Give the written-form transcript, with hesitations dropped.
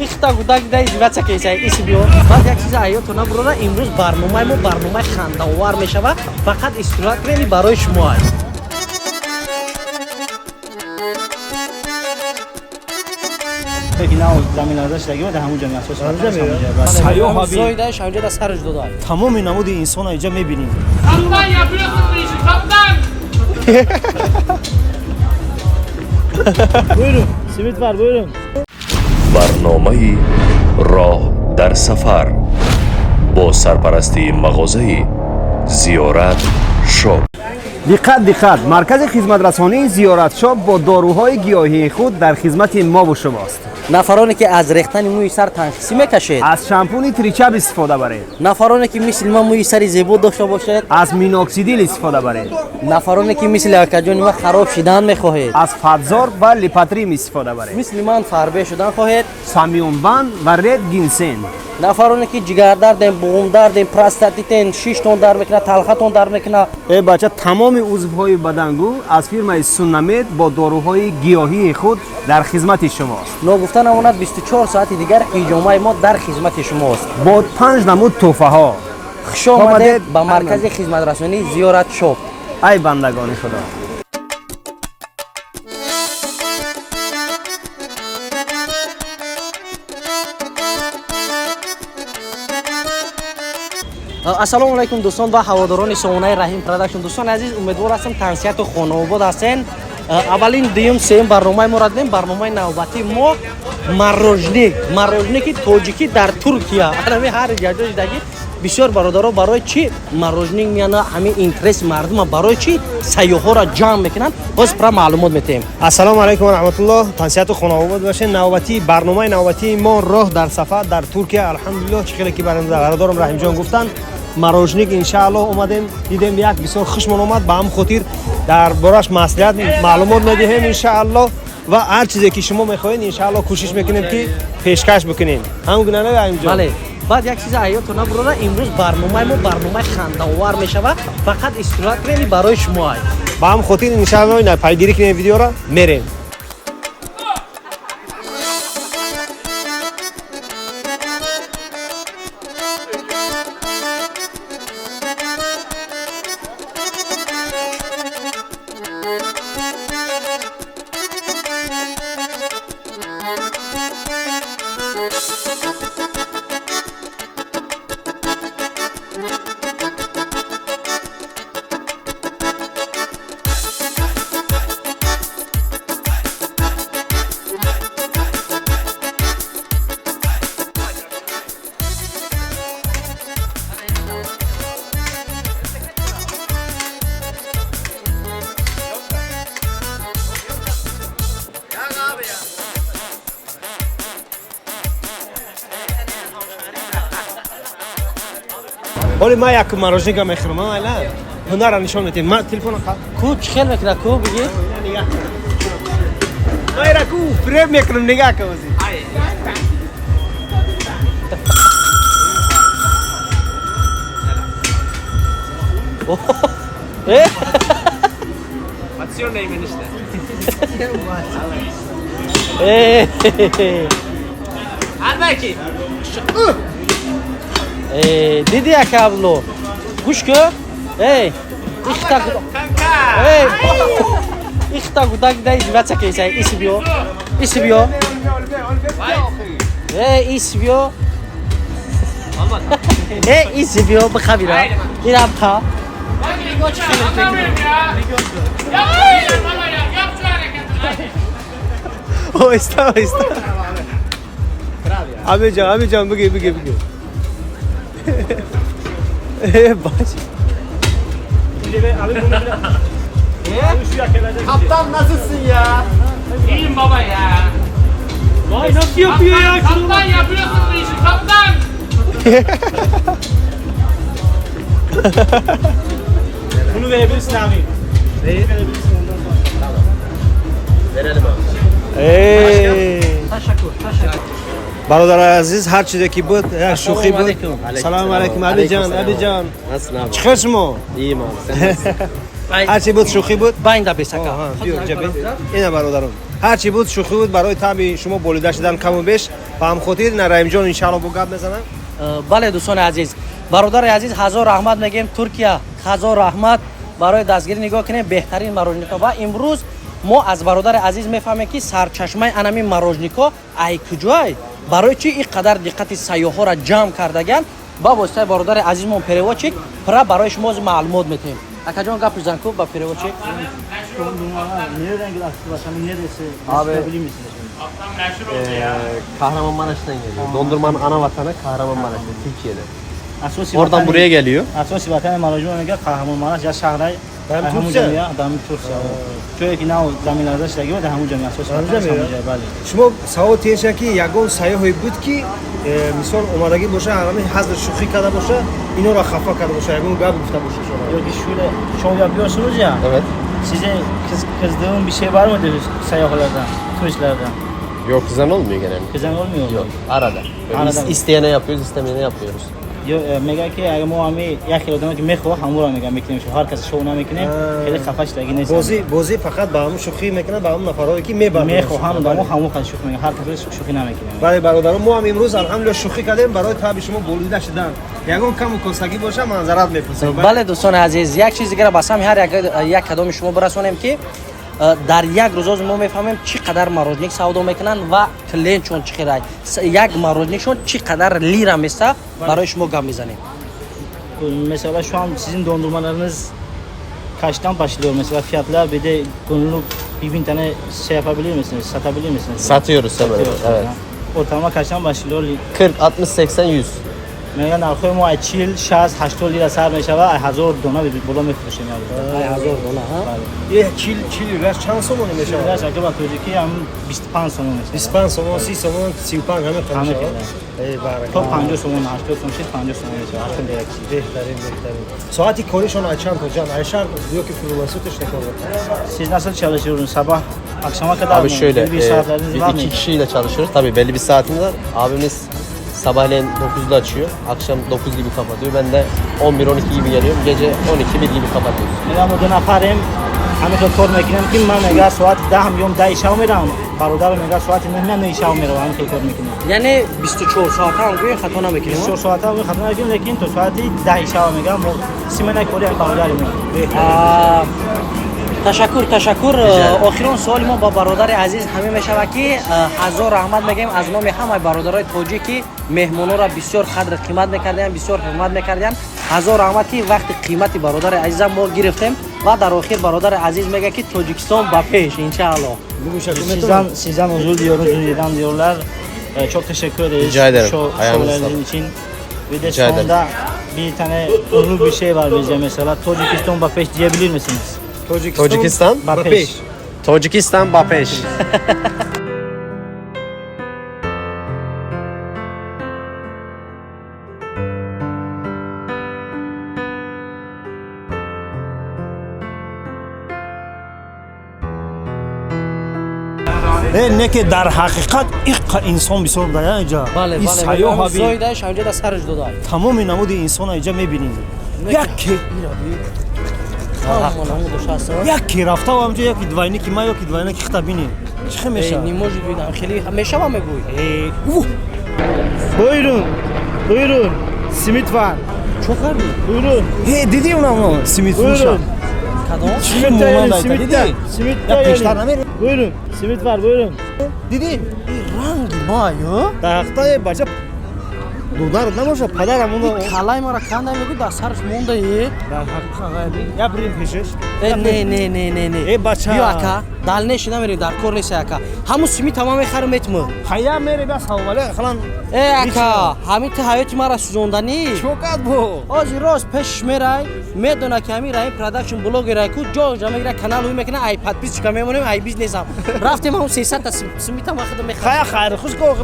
Ихта гудак дай издеваться кесай иси биё. Баъд як чиза аётона набурора, имрӯз барномаи мо барномаи хандаовар мешавад, фақат истироҳат кунед, барои шумо аст. Тамоми намуди инсона инҷа мебинем. Kaptan yapıyorsun bu işi kaptan. Buyurun, simit var, buyurun. Барномаи роҳ дар сафар бо сарпарастии мағозаи Зиёрат Шоп. Диққат, диққат! Маркази хизматрасонии Зиёрат Шоп бо доруҳои гиёҳии худ дар хизмати мову шумост. Нафароне ки аз рехтани мӯи сар танхисӣ мекашед, аз шампуни Тричаб истифода баред. Нафароне ки мисли ман мӯи сари зебо дошта бошед, аз миноксидил истифода баред. Нафароне ки мисли акаҷони ман хароб шидан мехоҳед, аз Фатзор ва Липатрим истифода баред. Мисли ман фарбе шудан хоҳед, Самюнбан ва Ред Гинсен. Нафароне ки ҷигардардем, буғумдардем, простатитен, шиштон дард мекунад, талхатон дард мекунад, э бача, тамоми узвҳои бадангӯ аз фирмаи Суннамед бо доруҳои гиёҳии худ дар хизмати шумост. Ногуфта намонад, 24 соати дигар ҳиҷомаи мо дар хизмати шумост. Бо 5 намуд тӯҳфаҳо. Хуш омадед ба маркази хизматрасонии Зиёрат Шоп. Ай бандагони худо. Ассалому алайкум, дӯстон ва ҳаводорони сомонаи Раҳим Продакшн. Дӯстони азиз, умедвор ҳастам, тансиҳату хонаобод ҳастен. Аввалин, дуюм, сеюм барномаи моро дидем. Барномаи навбатии мо морожник, морожники тоҷикӣ дар Туркия. Ҳами ҳар ҷаҷо шидаги бисёр бародаро барои чӣ морожник меяна, ҳамин интереси мардума барои чӣ сайёҳҳоро ҷамъ мекунанд, боз пурра маълумот метиҳем. Ассалому алайкум ва раҳматуллоҳ. Тансиҳату хонаобод бошед. Навбатии барномаи навбатии мо роҳ дар сафар дар Туркия. Алҳамдулиллоҳ, чӣ хеле ки бародарам Раҳимҷон гуфтанд, морожник иншааллоҳ омадем, дидем, як бисёр хушмон омад, ба ҳам хотир дар бораш маслиҳат маълумот медиҳем иншааллоҳ ва ҳар чизе ки шумо мехоҳед иншааллоҳ кӯшиш мекунем ки пешкаш бикунем. Ҳамон гуна не, Раҳимҷон? Бале. Баъд як чиза аётона набурора, имрӯз барномаи мо барномаи хандаовар мешавад, фақат истироҳат кунед, барои шумо аст. Ба ҳам хотир иншааллоҳ пайгирӣ кунем видеоро, мерем. Ҳоли ман як морожника мехӯрам, айла ҳунарро нишон медиҳем. Ман телефона ку чӣ хел мекунад, ку бигӣ? Ман ира ку фиреб мекунам, нигаҳ кун. What's your name enişte? Al belki. Диди, ака Абдулло, гӯш кӯ, эй ихта, эй ихта гудак дай издеваться кесай, иси биё, иси биё, эй иси биё, эй иси биё, бихабира ира бха. Anlamıyorum ya. Yapma baba ya. Yap şu hareketi. Hadi. Оҳиста, оҳиста, абиҷон, абиҷон, бигир, бигир, бигир. Э бач, Kaptan, nasılsın ya? İyiyim baba ya. Vay, nasıl yapıyor ya? Kaptan yapıyorsun bu işi kaptan. Bunu verebilirsin abi. Verelim abi. Ey. Ташаккур, ташаккур. Бародари азиз, ҳар чизе ки буд, як шӯхӣ буд. Алайкум. Салому алайкум, Абиҷон, Абиҷон. Nasılsın abi? Чӣ хел шумо? İyiyim abi. Sen nasılsın? Ҳарчи буд шӯхӣ буд. Байнда бесака. Ина бародарон. Ҳарчи буд шӯхӣ буд барои таби шумо болида шудан каму беш. Ба ҳам хотир на Раҳимҷон иншаалло бо гап мезанам. Бале дӯстони азиз, бародари азиз ҳазор раҳмат мегӯем Туркия, ҳазор раҳмат барои дастгирӣ. Нигоҳ кунем беҳтарин мороженикҳо ва имрӯз мо аз бародари азиз мефаҳмем ки сарчашмаи анами мороженикҳо ай куҷоай, барои чӣ ин қадар диққати сайёҳҳоро ҷамъ кардаган. Ба воситаи бародари азизмон переводчик пура барои шумо маълумот метиҳем. Акаҷон гап бизан ку ба переводчик. Abi Kahramanmaraş'tan geliyor. Dondurmanın ana vatanı Kahramanmaraş'ta, Türkiye'de. Oradan buraya geliyor. Asasi vatanı Maraş'ın Kahramanmaraş ya şehre. Türkiye. Türkiye. Чое ки нав заминларза шидаги буд, ҳамун ҷо асоси ватанаш ҳамун ҷо, бале. Шумо савол тиеша ки ягон сайёҳе буд ки мисол омадагӣ боша, ҳамин ҳазр шӯхӣ карда боша, инора хафа карда боша, ягон гап гуфта боша шумо? Ё ки şöyle şov yapıyorsunuz ya. Evet. Size kızdığım bir şey var mıdır seyyahlardan, turistlerden? Yok, kızan olmuyor genelde. Kızan olmuyor mu? Yok, arada. Arada. İsteyene yapıyoruz, istemeyene yapmıyoruz. Мега ки агар мо ҳами як хел одаме ки мехоҳ ҳамуро мега мекунем, ҳар кас шоу намекунем, хеле хафа шидаги нест. Бозӣ фақат ба ҳамун шӯхӣ мекунад, ба ҳамун нафарҳое ки мебарад. Мехоҳам одамо ҳамун хел шӯхӣ мекунад, ҳар кас шӯхӣ намекунем. Бале бародарон, мо ҳам имрӯз алҳамдулилла шӯхӣ кардем барои таби шумо болида шудан. Ягон каму костагӣ боша манзарат мепурсем. Бале дӯстони азиз, як чиз дигара ба сами ҳар як кадоми шумо бирасонем ки дар як рӯз мо мефаҳмем чӣ қадар мороженик савдо мекунанд ва клиентшон чӣ хел, як мороженикшон чӣ қадар лира места барои шумо гап мезанем. Mesela şu an sizin dondurmalarınız kaçtan başlıyor? Mesela fiyatlar bir de günlük 1000 tane şey yapabilir misiniz? Satabilir misiniz? Satıyoruz hemen. Evet. Ortalama kaçtan başlıyor? 40, 60, 80, 100. мега нархҳои мо 40, 60, 80 лира сар мешава, 1000 дона боло мефурӯшем. 1000 дона, ҳа? Е 40 лира чанд сомонӣ мешавад? Лираш агар ба тоҷикӣ ҳам 25 сомон мешавад. 25 сомон, 30 сомон, 35 ҳама қадр мешавад. Эй барака. То 50 сомон, 80 сомон, 50 сомон мешавад. 80 лира киши. Беҳтарин, беҳтарин. Соати коришон аз чанд то чанд? Ай шаҳр ё ки круглосуточно кор мекунад? Siz nasıl çalışıyorsunuz? Sabah akşama kadar Abi mı? şöyle, bir saatleriniz biz var mı? iki kişiyle çalışıyoruz. Tabii belli bir saatimiz var. Abimiz sabahleyin 9'da açıyor, akşam 9 gibi kapatıyor. Ben de 11-12 gibi geliyorum, gece 12-1 gibi kapatıyoruz. Мега мо ду нафарем, ҳамин кор мекунем ки ман мега соати 10 меём, 10 шав меравам, бародарам мега соати 9 меям, 9 шав меравам, ҳамин кор мекунем. Яъне 24 соата ҳам гӯем хато намекунем? 24 соата ҳам хато намекунем, лекин то соати 10 шав мегам мо симена кори бародари мо. Ташаккур, ташаккур. Охирон суоли мо ба бародари азиз ҳамин мешавад ки ҳазор раҳмат мегӯем аз номи ҳамаи бародарои тоҷик ки меҳмононро бисёр қадр қимат мекардиям, бисёр ҳурмат мекардиям. Ҳазор раҳмат ки вақти қимати бародари азизам мо гирифтем ва дар охир бародари азиз мегӯяд ки Тоҷикистон ба пеш иншааллоҳ. Sizden özür diliyoruz, Düzce'den diyorlar. Çok teşekkür ederiz. Rica ederim. Ayağınıza Şovlarınız sağlık. için. Bir de Rica ederim. sonunda bir tane ünlü bir şey var bizde mesela. Tocikistan ba peş diyebilir misiniz? Tocikistan Ba peş. Tocikistan ba peş. Не ки дар ҳақиқат иққа инсон бисёр буда инҷа. Бале, бале, зоидааш ҳамҷа да сараш дода. Тамоми намуди инсона инҷа мебинем. Яке яке рафта ҳамҷа, яки двойники ма, ёки двойники хита бинем. Чӣ хел мешавад? Не может быть, хеле мешава мегӯй. Buyurun. Buyurun. Simit var. Чо кардӣ? Buyurun. Дидӣ унам симит фурӯша? Кадом? Чӣ монанд айта, дидӣ? Simit Я пештар намери? Buyurun. Simit var buyurun. Дидӣ? Ранги ма ё? Дар ҳақиқат бача дудар набоша, падарам уно Калай мара кандай мегӯй, дар сараш монда е. Дар ҳақиқат я бирем пешаш. Не, не, не, не, не. Э бача. Биё ака, дал неши намерем, дар кор нест ака. Ҳамун сими тамом мехарам метму. Хая мере ба салом алейкум халан. Э ака, ҳамин ту ҳаёти мара сӯзонданӣ. Чокат бо. Ҳозир рост пешаш мерай, медона ки ҳамин Раҳим Продакшн блогерай ку ҷо мегира канал ӯ мекуна, ай подписчика мемонем, ай бизнесам. Рафтем ҳамун 300 та сими тамом худам мехарам. Хая хайр хуш ко.